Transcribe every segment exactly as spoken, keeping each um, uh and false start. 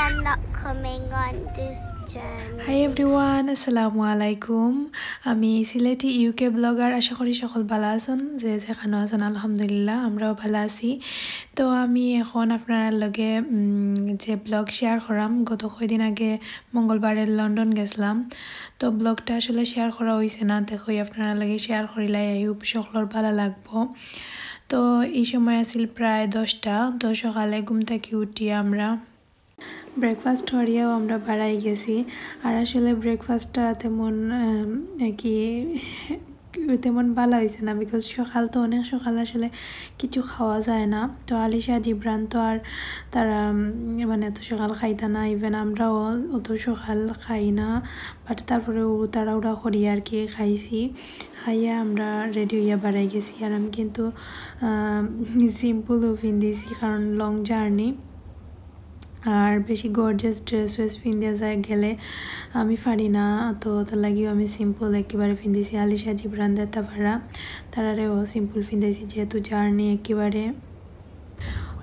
I'm not coming on this journey. Hi everyone, আসসালামু আলাইকুম। আমি সিলেটি ইউকে ব্লগার। আশা করি সকল ভালা আছইন, যে যেখানো আছইন আলহামদুলিল্লাহ, আমরাও ভালা আছি। তো আমি এখন আপনারার লগে, উম, যে ব্লগ শেয়ার করাম, গত কয়দিন আগে মঙ্গলবারে লন্ডন গেছলাম। তো ব্লগটা আসলে শেয়ার করা অইছে না, দেখো আপনারার লগে শেয়ার করিলাই, I hope সকলর ভালা লাগবো। তো এই সময় আছিল প্রায় দশটা। তো সকালে ঘুম থাকি উঠিয়া আমরা ব্রেকফাস্ট করিয়াও আমরা বারাই গেছি। আর আসলে ব্রেকফাস্টটা তেমন, আম, কি, তেমন ভালা অইছে না, because সকাল তো অনেক সকাল, আসলে কিছু খাওয়া যায় না। তো আলিশা, জিবরান তো আর তারা, উম, মানে, অত সকাল খাইতা না, even আমরাও অত সকাল খাই না। But তারপরেও তাড়াহুড়া করি আর কি খাইছি। খাইয়া আমরা রেডি অইয়া বারাই গেছি। আর আমি কিন্তু, আম, সিম্পলও পিন্দিছি, কারণ লং জার্নি। আর বেশি গর্জিয়াস ড্রেস ওয়েস পিন্দিয়া যায় গেলে আমি পারি না, তো তার লাগিও আমি সিম্পল একেবারে পিন্দিছি। আলিশা, জিবরান, দেতা ফারা, তারারেও সিম্পল পিন্দাইছি, যেহেতু জার্নি একেবারে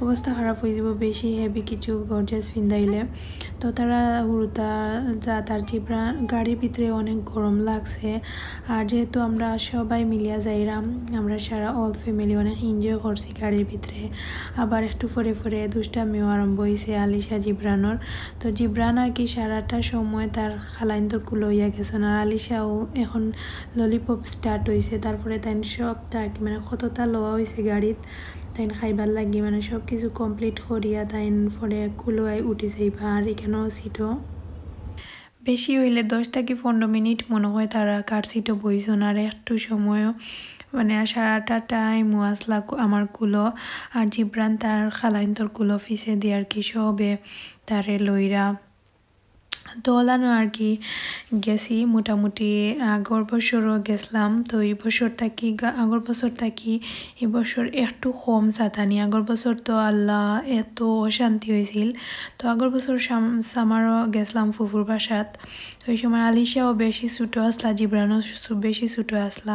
অবস্থা খারাপ অইযিবো বেশি হেভি কিছু গর্জিয়াস পিন্দাইলে। তো তারা হুরুতা যা তার জিবরা গাড়ির ভিতরে অনেক গরম লাগছে, আর যেহেতু আমরা সবাই মিলিয়া যাইরাম, আমরা সারা অল ফ্যামিলি অনেক এনজয় করছি গাড়ির ভিতরে। আবার একটু পরে পরে দুষ্টামিও আরম্ভ অইছে আলিশা জিবরানর। তো জিবরান আর কি সারাটা সময় তার খালাইন্তর কুলো অইয়া গেছইন, আর আলিশাও এখন ললিপপ স্টার্ট অইছে, তারপরে তাইন সবটা আর কি, মানে, কতটা লওয়া অইছে গাড়িত, তাইন খাইবার লাগি, মানে, সব কিছু কমপ্লিট করিয়া তাইন পরে কুলো আই উঠি যাইবা। আর এখানেও সিটও বেশি অইলে দশ থাকি পনেরো মিনিট মনে হয় তারা কার সিটও বইছইন, আর একটু সময়ও, মানে, আর সারাটা টাইমও আসলা কু-, আমার কুলো, আর জিবরান তার খালাইন্তর কুলো পিছে দিয়া আর কি সবে তারে লইরা। তো অলানো আর কি গেছি, মোটামুটি আগর বছরও গেছলাম। তো এই বছর থাকি গা-, আগর বছর থাকি এই বছর একটু কম সাতানি। আগর বছর তো আল্লাহ এত অশান্তি অইছিল। তো আগর বছর সাম-, সামারও গেছলাম ফুফুর বাসাত। তো এই সময় আলিশাও বেশি ছোটো আসলা, জিবরানও সু-, বেশি ছোটো আসলা।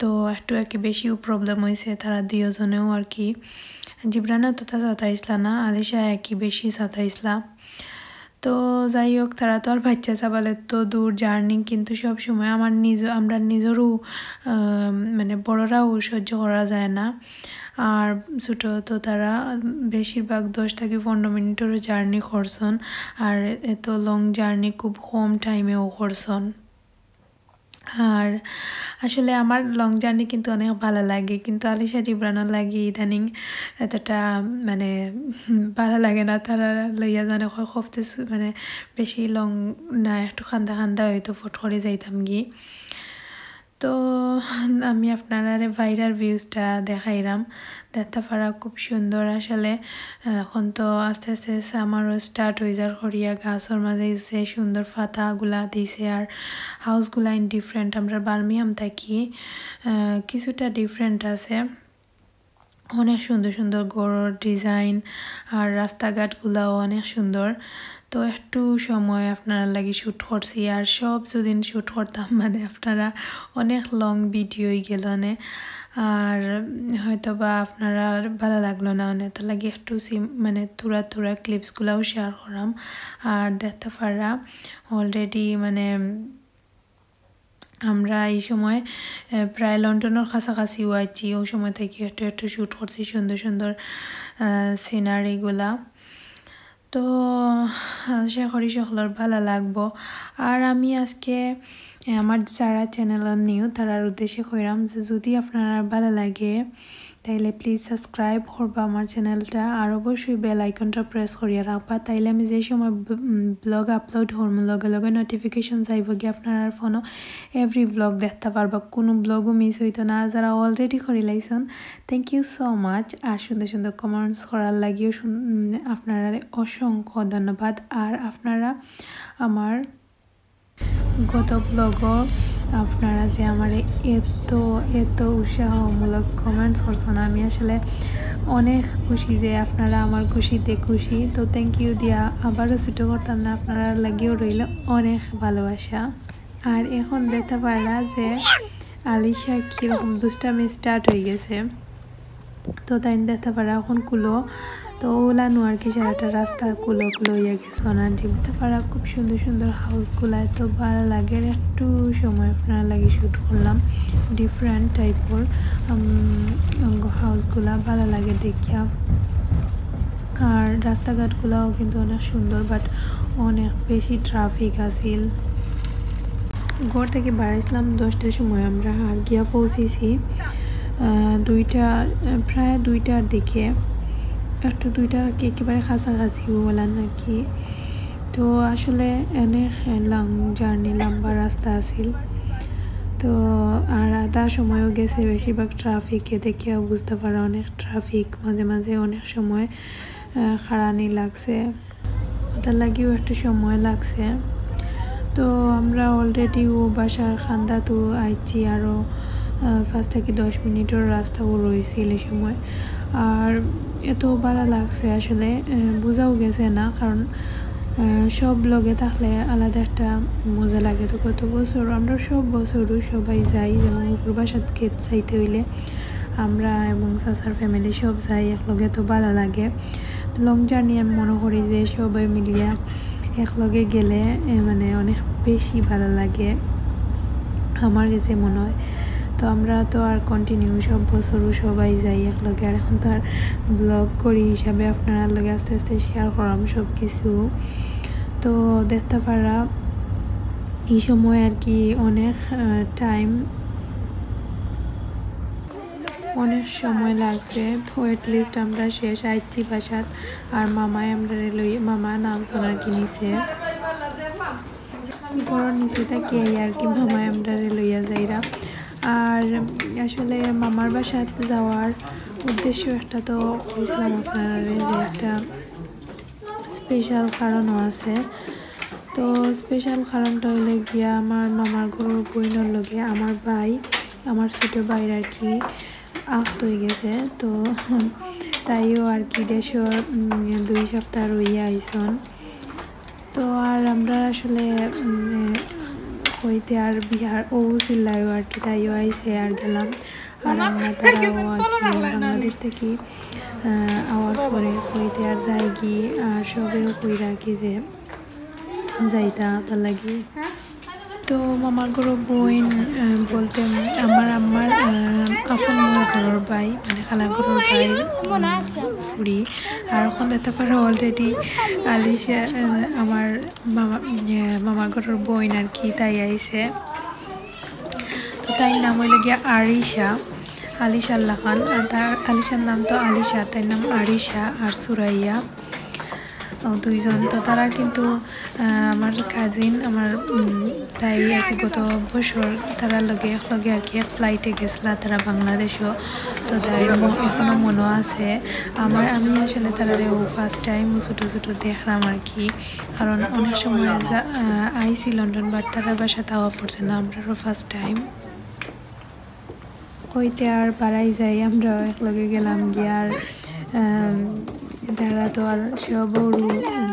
তো একটু আর কি বেশিও প্রবলেম অইছে তারা দুইজনেও আর কি। জিবরানও তো তা সাতাইছলা না, আলিশা আর কি বেশি সাতাইছলা। তো যাই হোক, তারা তো আর বাচ্চা চাবালে তো দূর জার্নি, কিন্তু সব সময় আমার নিজ, আমরা নিজেরও, আহ, মানে, বড়রাও সহ্য করা যায় না। আর ছোটো তো তারা বেশিরভাগ দশ থাকি পনেরো মিনিটেরও জার্নি করছইন, আর এত লং জার্নি খুব কম টাইমেও করছইন। আর আসলে আমার লং জার্নি কিন্তু অনেক ভালা লাগে, কিন্তু আলিশা জিবরানর লাগি ইদানিং এতটা, মানে, ভালা লাগে না। তারা লইয়া জানে কয় খফতে সু-, মানে, বেশি লং না, একটু কান্দা কান্দা হয়তো ফট করি যাইতাম গি। তো আমি আপনারারে বাইরের ভিউজটা দেখাইরাম। দেখতা পারা খুব সুন্দর আসলে। এখন তো আস্তে আস্তে সামারও স্টার্ট অই যার করিয়া, গাছর মাঝে যে সুন্দর পাতাগুলা দিছে, আর হাউসগুলা ইন ডিফারেন্ট। আমরা বার্মিংহাম থাকি, আহ, কিছুটা ডিফারেন্ট আছে। অনেক সুন্দর সুন্দর ঘরর ডিজাইন, আর রাস্তাঘাটগুলাও অনেক সুন্দর। তো একটু সময় আপনারার লাগি শ্যুট করছি, আর সব যুদিন শ্যুট করতাম, মানে, আপনারা অনেক লং ভিডিও অই গেল নে, আর হয়তো বা আপনারার ভালা লাগলো না অনে। তার লাগি একটু সিম-, মানে, থুড়া থুড়া ক্লিপসগুলাও শেয়ার করাম। আর দেখতা পারা অলরেডি, মানে, আমরা এই সময়, আহ, প্রায় লন্ডনর কাছাকাছিও আছি। ওই সময় থাকি একটু একটু শ্যুট করছি সুন্দর সুন্দর, আহ, সিনারিগুলা। তো আশা করি সকলর ভালা লাগবো। আর আমি আজকে, আহ, আমার যারা চ্যানেল নিউ, তারার উদ্দেশ্যে কইরাম যে যুদি আপনারার ভালা লাগে, তাইলে প্লিজ সাবস্ক্রাইব করবা আমার চ্যানেলটা, আর অবশ্যই বেল আইকনটা প্রেস করিয়া রাখবা। তাইলে আমি যে সময় ব-, উম, ব্লগ আপলোড করমু, লগে লগে নোটিফিকেশন যাইবো গি আপনারার ফোনো। এভরি ব্লগ দেখতা পারবা, কুনু ব্লগও মিস অইতো না। আর যারা অলরেডি করি লাইছইন, thank you so much। আর সুন্দর সুন্দর কমেন্টস করার লাগিও সুন-, উম, আপনারারে অসংখ্য ধন্যবাদ। আর আপনারা আমার গত ব্লগও আপনারা যে আমারে এত, এত উৎসাহমূলক কমেন্টস করছইন, আমি আসলে অনেক খুশি যে আপনারা আমার খুশিতে খুশি। তো thank you দিয়া আবারও ছোটো করতাম না, আপনারার লাগিও রইল অনেক ভালোবাসা। আর এখন দেখতা পারা যে আলিশা কীরকম দুষ্টামি স্টার্ট অই গেছে। তো তাইন দেখতা পারা এখন কুলো তো ওলানো আর কি সারাটা রাস্তা কুলো কুলো হইয়া গেছে। আর জিমতে পারা খুব সুন্দর সুন্দর হাউসগুলা, এত ভালা লাগে। একটু সময় আপনারার লাগি শ্যুট করলাম ডিফারেন্ট টাইপর হাউসগুলা, ভালা লাগে দেখিয়া। আর রাস্তাঘাটগুলাও কিন্তু অনেক সুন্দর, বাট অনেক বেশি ট্রাফিক আছিল। ঘর থাকি বারাইছলাম দশটার সময় আমরা, আর গিয়া পৌঁছিছি দুইটা, প্রায় দুইটার দিকে। একটু দুইটা কি একেবারে কাছাকাছি ওলা নাকি। তো আসলে অনেক লং জার্নি, লম্বা রাস্তা আছিল। তো আর আধা সময়ও গেছে, বেশিরভাগ ট্রাফিকে দেখিয়া বুঝতে পারা অনেক ট্রাফিক, মাঝে মাঝে অনেক সময় খাড়ানি লাগছে, ওটার লাগিও একটু সময় লাগছে। তো আমরা অলরেডি ও বাসার কান্দাত আইছি, আরও পাঁচ থাকি দশ মিনিটর রাস্তাও রইছিল এই সময়। আর এত ভালা লাগছে আসলে, বুঝাও গেছে না, কারণ সব লগে থাকলে আলাদা একটা মজা লাগে। তো গত বছর আমরা সব বছরও সবাই যাই, যেমন ফুফুর বাসাত খেত চাইতে হইলে আমরা এবং চাচার ফ্যামিলি সব যাই একলগে, তো ভালা লাগে। লং জার্নি আমি মনে করি যে সবাই মিলিয়া একলগে গেলে মানে অনেক বেশি ভালা লাগে, আমার কাছে মনে হয়। তো আমরা তো আর কন্টিনিউ সব বছরও সবাই যাই একলগে। আর এখন তো আর ব্লগ করি হিসাবে আপনারার লগে আস্তে আস্তে শেয়ার করাম সব কিছু। তো দেখতে পারা এই সময় আর কি অনেক টাইম, অনেক সময় লাগছে। তো অ্যাটলিস্ট আমরা শেষ আইছি বাসাত। আর মামায় আমরা লই, মামা নামছন আর কি নিচে, ঘরর নিচে থাকি আর কি মামায় আমরা লইয়া যাইরা। আর আসলে মামার বাসাত যাওয়ার উদ্দেশ্য একটা তো কইছিলাম আপনারারে যে একটা স্পেশাল কারণও আছে। তো স্পেশাল কারণটা হইলো গিয়া আমার মামার ঘরর বইনর লগে আমার ভাই, আমার ছোট ভাইর আর কি আহত হয়ে গেছে। তো তাইও আর কি দেশর দুই সপ্তাহ রইয়া আইছন। তো আর আমরা আসলে কইতে আর বিহার ও চিল্লাইও আর কি, তাইও আইছে আর গেলাম। আর আমরা তারাও আর কি বাংলাদেশ থাকি আওয়ার পরে কইতে আর যাইগি, আর সবেও কইরা কি যে যাইতা তার লাগি। তো মামার ঘরর বইন বলতে আমার আম্মার আপন মামার ঘরর ভাই, মানে খালার ঘরর ভাইর ফুড়ি। আর এখন দেখতে পারো অলরেডি আলিশা, আমার মামা, মামার ঘরর বইন আর কি, তাই আইছে। তো তাইর নাম হইল গিয়া আরিশা, আলিশার লাখান। আর তার আলিশার নাম তো আলিশা, তাইর নাম আরিশা আর সুরাইয়া। দুইজন তো তারা কিন্তু আমার কাজিন, আমার তাই আর কি গত বছর তারা লগে একলগে আর কি এক ফ্লাইটে গেছিলা তারা বাংলাদেশও। তো তাই এখনো মনে আছে আমার, আমি আসলে তারারে ও ফার্স্ট টাইম ছোটো ছোটো দেখলাম আর কি। কারণ অনেক সময় আইছি লন্ডন, বাট তারা বাসা তাওয়া পড়ছে না, আমরারও ফার্স্ট টাইম। কইতে আর বাড়াই যাই, আমরা একলগে গেলাম গিয়া। আর তারা তো আর সব বউ,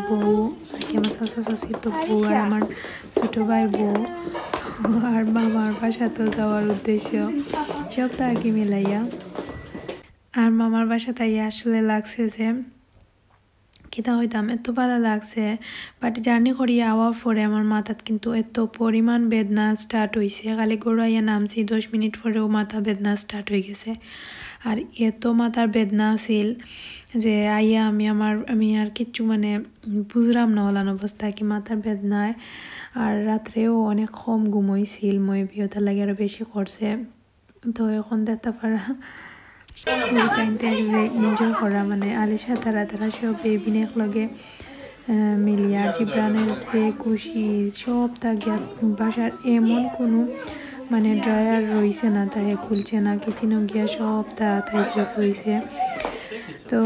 বউ আর কি, আমার চাচা চাচির তো বউ আর আমার ছোট ভাইর বউ। আর মামার বাসা তো যাওয়ার উদ্দেশ্য সবটা আর কি মিলাইয়া। আর মামার বাসা তাই আসলে লাগছে যে কিতা হইতাম, এত ভালা লাগছে। বাট জার্নি করি আওয়ার পরে আমার মাথাত কিন্তু এত পরিমাণ বেদনা স্টার্ট হইছে। খালি ঘরো আইয়া নামছি, দশ মিনিট পরেও মাথা বেদনা স্টার্ট হয়ে গেছে। আর এত মাথার বেদনা আছিল যে আইয়া আমি আমার, আমি আর কিচ্ছু মানে বুঝলাম না অলান অবস্থা কি মাথার বেদনায়। আর রাত্রেও অনেক কম ঘুম হইছিল, মেবি ওটার লাগি আরও বেশি করছে। তো এখন দেখতে পারা পুরো টাইমটা এনজয় করা, মানে আলিশা তারা তারা সব বেবিন একলগে মিলিয়া জিব্রানের যে খুশি সবটা গিয়া বাসার এমন কোনো মানে ড্রয়ার রইছে না, তাহে খুলছে না, কিচেনও গিয়া সবটা তাই শেষ হইছে। তো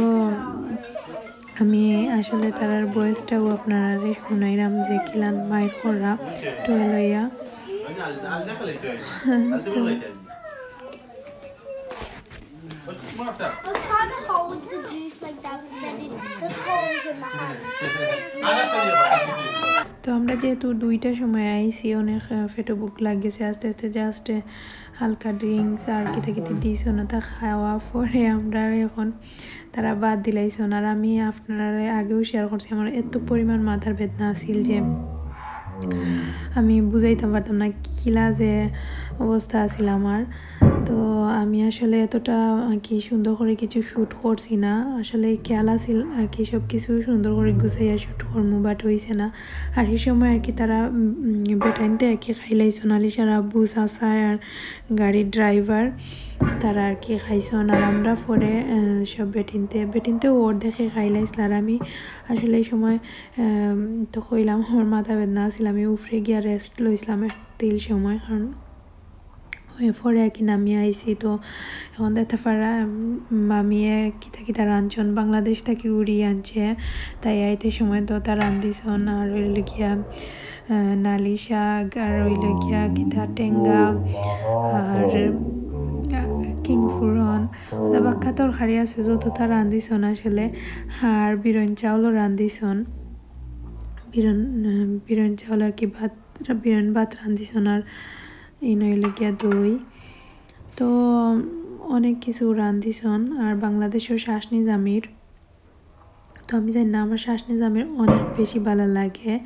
আমি আসলে তারার ভয়েসটাও আপনারারে শুনাইলাম যে কিলান মাইর করা টয় লইয়া। It's hard to hold the juice like that, but then it, there's holes in the hand. তো আমরা যেহেতু দুইটার সময় আইছি, অনেক, আহ, পেটো ভুক লাগছে। আস্তে আস্তে just, আহ, হালকা drinks আর কিতা কিতা দিছইন, ওটা খাওয়া পরে আমরা এখন তারা ভাত দিলাইছইন। আর আমি আপনারারে আগেও share করছি, আমার এত পরিমাণ মাথার বেদনা আছিল যে আমি বুঝাইতাম পারতাম না কিলা যে অবস্থা আছিল আমার। তো আমি আসলে এতটা আর কি সুন্দর করে কিছু shoot করছি না, আসলে খেয়াল আছিল আর কি সব কিছু সুন্দর করে গুছাইয়া shoot করমু, but হইছে না। আর এই সময় আর কি তারা, উম, উম, বেটাইন্তে আর কি খাইলাইছইন, আলিশার আব্বু, চাচা আর গাড়ির driver, তারা আর কি খাইছইন। আর আমরা পরে, আহ, সব বেটিন্তে, বেটিন্তে অর্ধেকে খাইলাইছিল। আর আমি আসলে এই সময়, আহ, তো কইলাম আমার মাথা বেদনা আছিল, আমি উপরে গিয়া rest লইছিলাম এক তিল সময়, কারণ ওই পরে আর কি নামিয়া আইছি। তো এখন দেখতা পারা, উম, মামিয়ে কিতা কিতা রানছইন, বাংলাদেশ থাকি উড়ি আনছে, তাই আইতে সময় তো তারা রান্ধিছইন। আর হইল গিয়া, আহ, নালি শাক, আর হইল গিয়া কিতা টেঙ্গা, আর, আহ, কিংফুরন, ওটা বাক্কা তরকারি আছে, যতটা রান্ধিছইন আসলে। আর বিরন চাউলও রান্ধিছইন, বিরন, আহ, বিরন চাউল আর কি ভাত, বিরন ভাত রান্ধিছইন। আর ইন হইল গিয়া দই, তো অনেক কিছু রান্ধিছইন। আর বাংলাদেশও শাসনি জামির, তো আমি জানি না, আমার শাসনি জামির অনেক বেশি ভালা লাগে।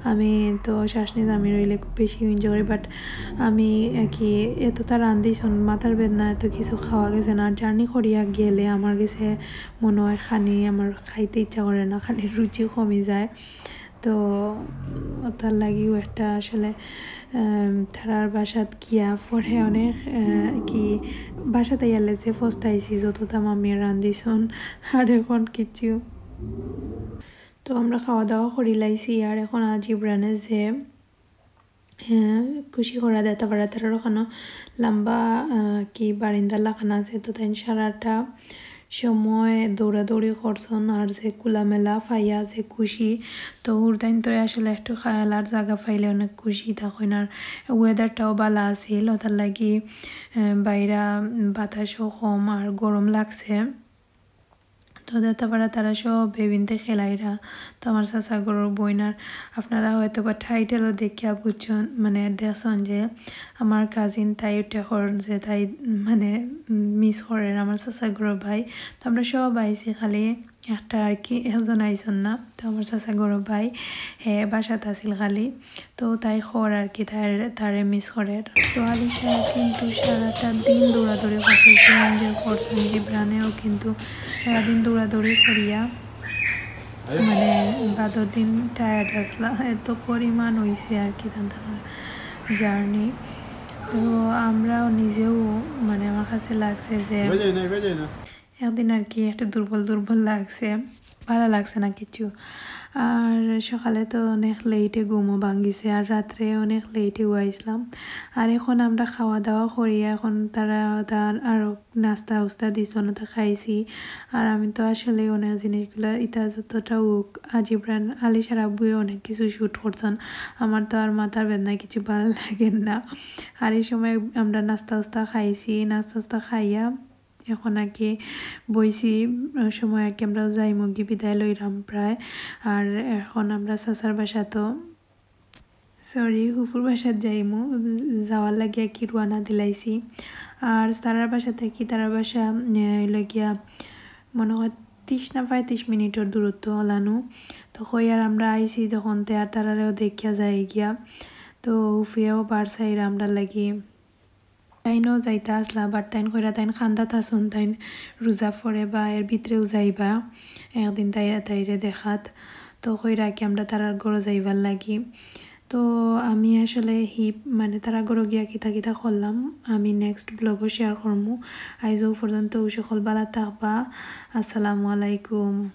আমি তো শাসনি জামির হইলে খুব বেশি enjoy করি, but আমি আর কি এতটা রান্ধিছইন, মাথার বেদনা, এত কিছু খাওয়া গেছে না। আর journey করিয়া গেলে আমার গেছে মনে হয় খানি আমার খাইতে ইচ্ছা করে না, খানির রুচি কমি যায়। তো ওটার লাগিও একটা আসলে, আম, তারার বাসাত গিয়া পরে অনেক, আহ, কি বাসাত আইয়ালে যে পস্তাইছি, যতটা মামিয়ে রান্ধিছইন। আর এখন কিছু তো আমরা খাওয়া দাওয়া করিলাইছি। আর এখন আজিবরানে যে, আহ, খুশি করা দেয়, তারপরে তারার ওখানো লম্বা, আহ, কি বারিন্দা লাগানো আছে, তো তাইন সারাটা সময় দৌড়াদৌড়ি করছইন। আর যে খোলামেলা পাইয়া যে খুশি, তো হুরতাইন তো আসলে একটু খেলার জাগা পাইলে অনেক খুশি থাকইন। আর weatherটাও ভালা আছিল, ওটার লাগি, আহ, বাইরা বাতাসও কম আর গরম লাগছে। তো দেখতা পারা তারা সব বেবিনতে খেলাইরা। তো আমার চাচা ঘরর বইন আর আপনারা হয়তো বা titleও দেখিয়া বুঝছইন, মানে দেখছইন যে আমার cousin তাই টেকর যে তাই মানে miss করের আমার চাচা ঘরর ভাই। তো আমরা সব আইছি, খালি একটা আর কি একজন আইছইন না। তো আমার চাচা ঘরর ভাই, হে বাসাত আছিল খালি। তো তাই কর আর কি, তার, তারে miss করের। তো আলিশা কিন্তু সারাটা দিন দৌড়াদৌড়ি করছে, enjoy করছে, জিবরানেও কিন্তু সারাদিন দৌড়াদৌড়ি করিয়া মানে বাদর দিন tired আসলা, এত পরিমাণ হইছে আর কি তান তান journey। তো আমরাও নিজেও মানে আমার কাছে লাগছে যে একদিন আর কি একটু দুর্বল দুর্বল লাগছে, ভালা লাগছে না কিছু। আর সকালে তো অনেক lateএ ঘুমও ভাঙ্গিছে, আর রাত্রে অনেক lateএ ঘুমাইছিলাম। আর এখন আমরা খাওয়া দাওয়া করি, এখন তারা তার আরও নাস্তা উস্তা দিছইন, ওটা খাইছি। আর আমি তো আসলে অনেক জিনিসগুলা ইতা যতটা হোক, আজিবরান আলিশার আব্বুয়ে অনেক কিছু shoot করছইন, আমার তো আর মাথার বেদনা কিছু ভালা লাগে না। আর এই সময় আমরা নাস্তা উস্তা খাইছি, নাস্তা উস্তা খাইয়া এখন আর কি বইছি, সময় আর কি আমরা যাইমুগি, বিদায় লইরাম প্রায়। আর এখন আমরা চাচার বাসাত, sorry, ফুফুর বাসাত যাইমু, যাওয়ার লাগি আর কি রওয়ানা দিলাইছি। আর তারার বাসা থাকি, তারার বাসা, এ, হইল গিয়া মনে হয় ত্রিশ না পঁয়ত্রিশ মিনিটর দূরত্ব হলানো। তো কই আর আমরা আইছি যখন, তে আর তারারেও দেখিয়া যাই গিয়া। তো উফিয়াও বার চাইরা আমরার লাগি। তাইনও যাইতা আসলা, but তাইন কইরা তাইন কান্দাত আছইন, তাইন রোজা পরে বা এর ভিতরেও যাইবা একদিন তাই, তাইরে দেখাত। তো কইরা কি আমরা তারার ঘরো যাইবার লাগি। তো আমি আসলে হি, মানে, তারার ঘরো গিয়া কিতা কিতা করলাম, আমি next vlogও share করমু। আইজ অউ পর্যন্ত, অউ সকল ভালা থাকবা। আসসালামু আলাইকুম।